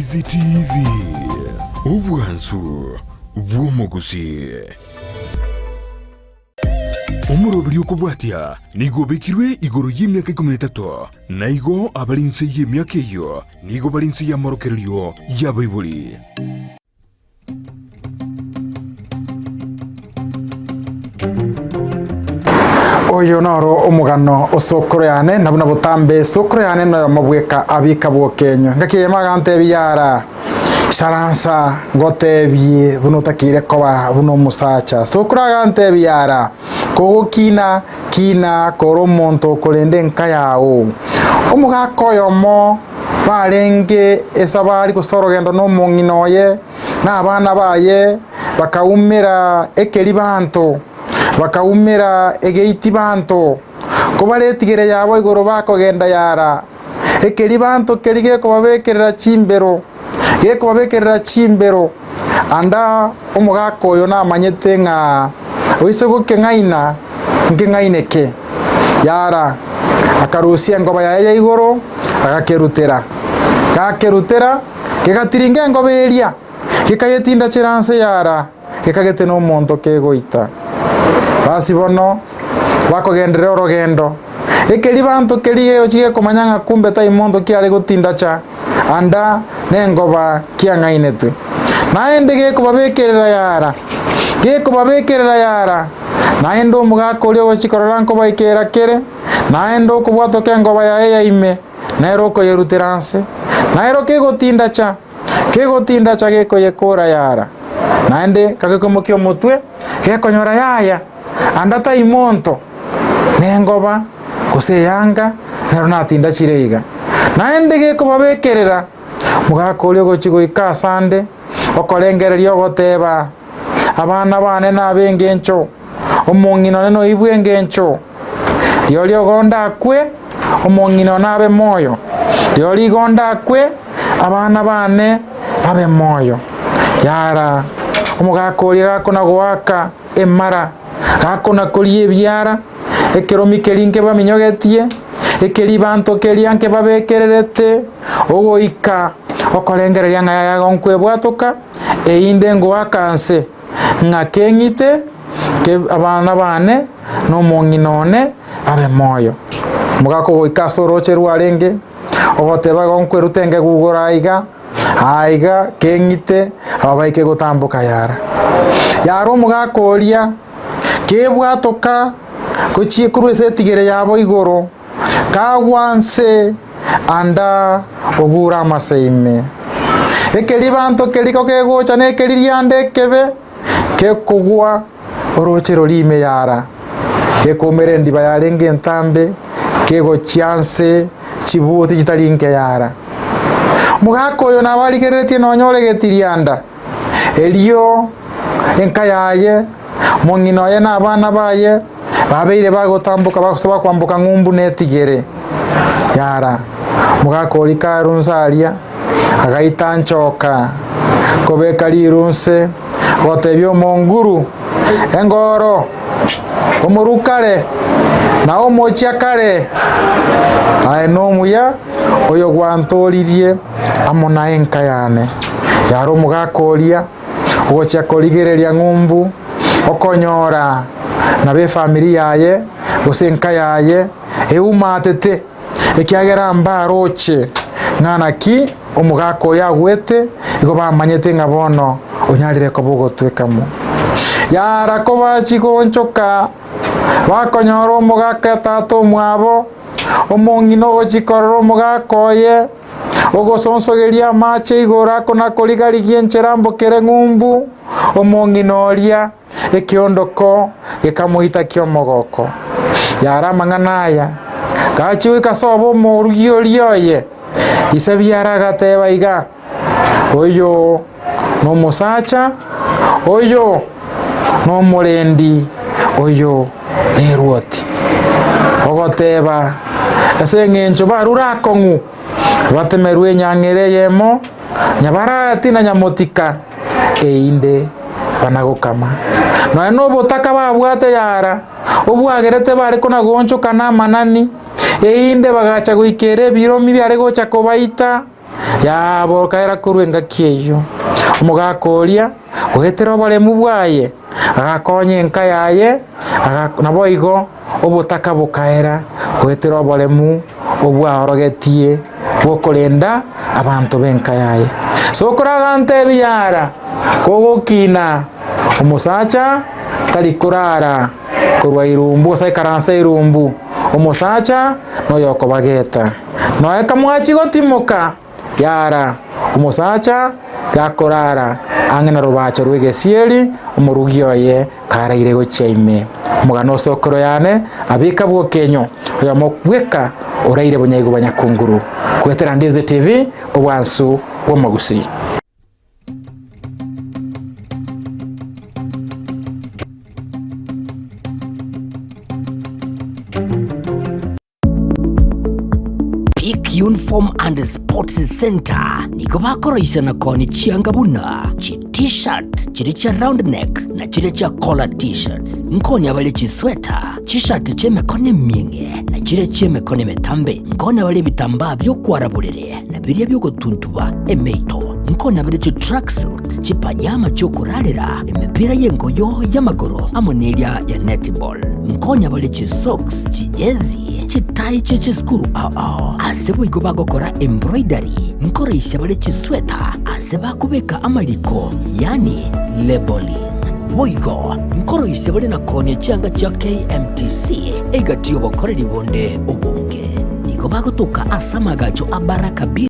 Easy TV, obwansu bw'omogusii. Omoroberi okobwatia nigo obekirwe igoro y'emiaka ikomi na etato, na igo abare inse y'emiaka eyio nigo bare inse y'amorokererio y'abaibori. Oyo noro omogano o sokoro yane, na buna botambe sokoro yane noyomo bweka abika bw'okenyo. Engaki eyemo agantebia, Yara, isaransa ngotebie buna otakeire koba buna omosacha. Sokoro agantebia, Yara, kogokina, kina kore omonto okorenda enka yao. Omogaka oyomo barenge esabari gose orogendo nomong'ina oye, na abana baye bakaumera ekeribanto, bakaumera egeiti banto, kobaretigere yabo igoro bakogenda yara, ekeribanto keria gekobabekerera chimbero, gekobabekerera chimbero. Anda omogaka oyo namanyete ng'a oise gokeng'aina, nkeng'aineke. Yara, akarusia engoba yaye ya igoro, agakerutera. Gakerutera, Kegatiringa engoba eria, gekayetindachera nse yara, gekagete nomonto kegoita. Basi bono, bakogenderera orogendo, ekeribanto keria gegochia gekomanya ng'a kumbe tai monto kiare gotindacha anda nengoba kiang'ainetwe. Naende gekobabekerera yara, gekobabekerera yara, naende omogaka oria ogochia korora nkobaikera kere, naende okobwatoka engoba yaye ya ime, nere okoyerutera nse, na ero kegotindacha, kegotindacha gekoyekora yara, naende kagekoimokia omotwe, gekonyora yaya, anda tai monto, nengoba, gose eyanga, nero natindachire iga. Naende gekobabekerera, mogaka oria ogochia goika asande, okorengereria ogoteba, Abana bane nab'engencho, omong'ina one noibwe engencho. Rirorio igo ndakwe, omong'ina one abe moyo, rirorio igo ndakwe, abana bane babe moyo. Yara, omogaka oria gakona goaka emara, gakona koria ebiara, ekeromi keria nkebaminyogetie, ekeribanto keria nkebabekererete, ogoika okorengereria ng'a yaya igo nkwebwatoka, erinde ngoaka nse, ng'a keng'ite abana bane na omong'ina one babe moyo. Omogaka ogoika ase orooche rwarenge, ogoteba igo nkwerute nkegugoro aiga, aiga keng'ite aba baike gotamboka yara. Yara omogaka oria, kebwatoka gochia korwa ase etigere yabo igoro, Kagwa nse anda ogure amase ime. Ekeribanto keriko kegocha nekeririanda ekebe, gekogwa orooche roria ime yara, gekoumera endiba yarenge entambe, kegochia nse chibuti chitari nke yara. Omogaka oyo nabarigereretie nonya ore getirianda, erio enka yaye, omong'ina oye na abana baye, Babeire bagotamboka gose bakwamboka ng'umbu na etigere yara. Omogaka oria karunse aria, agaita nchoka kobeka rirunse, gotebia omonguru, Engoro, omorukare, na omochia kare, aye nomuya oyo gwantoririe amo na enka yane. Yara omogaka oria. Ogochia korigereria ng'umbu, okonyora nabo efamiri yaye gose enka yaye eumatete, ekiagera mbaroche ng'a naki omogaka oyo agwete, igo bamanyete ng'a bono onyarire koba ogotwekamo. Yara kobachia goonchoka, bakonyora omogaka tata omwabo, omong'ina ogochia korora omogaka oye, Ogosonsogeria amache igoro akona-koriga-rigia enchera mbokere ng'umbu, omong'ina oria, ekeondoko gekamoita ki'omogoko. Yare amang'ana aya, gachia goika sobo omorugi oria oye, ise biara agateba iga, Oyo nomosacha, oyo nomorendi, oyo nerwoti. Ogoteba, Ase engencho barure akong'u, batemerwe enyang'era eyemo, nyabarati na nyamotika, erinde banagokama. Nonya nobotaka babwate yara, obwagerete bare kona-goonchoka namanani, erinde bagacha goikera ebiromi biare gocha kobaita. Yabo okaera korwa engaki eyio. Omogaka oria, goetera oboremu bwaye, agakonya enka yaye, naboigo obotaka bokaera goetera oboremu obwaorogetie bw'okorenda abanto b'enka yaye. Sokoro agantebia, Yara, kogokina omosacha tari korara korwa irumbu gose aikaranse irumbu, omosacha noyokobageta. Noe kamwachia gotimoka, yara, omosacha gakorara ang'e na robacho rw'egesieri, omorugi oye karaire gochia ime. Omogano o sokoro yane abika bw'okenyo, oyomo bweka oraire bonyaigo bwa nyakunguru. Goetera Ndizi TV, obwansu bw'omogusii. Peak Uniform and Sports Centre nigo bakoroisia na koonia chianga buna chi T-shirt chiria chia round neck na chiria chia collar T-shirts. Nkoonia bare chisweta, chishati chi'emekono emieng'e na chiria chi'emekono emetambe. Nkoonia bare ebitambaa bi'okwara borere na biria bi'ogotuntuba emeito. Nkoonia bare chitracksuit, chipajama chi'okorarera, emepira y'engoyo y'amagoro amo neria ya netball. Nkonya bare chisocks, chijezi, chitai chie chisukuru ao ao. Ase boigo bagokora embroidery, nkoroisia bare chisweta ase bakobeka amariko, yaani labelling. Boigo nkoroisia bare na koonia chianga chia KMTC egati y'obokoreri bonde obonge. Nigo bagotoka ase amagacho a Baraka Beach.